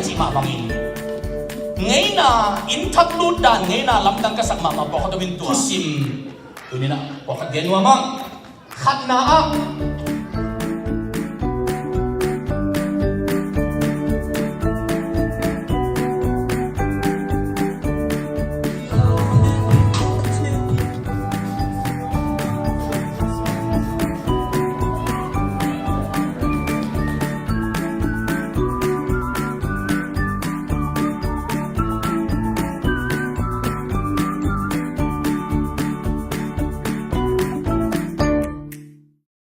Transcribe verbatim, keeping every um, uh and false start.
Cih mah bangin ngeina, inn thak lut dan ngeina lamdang ka sak mahmah pawlkhat om in tua thusim tuni-in ah pawlkhat gen nuam ing. Khatna ah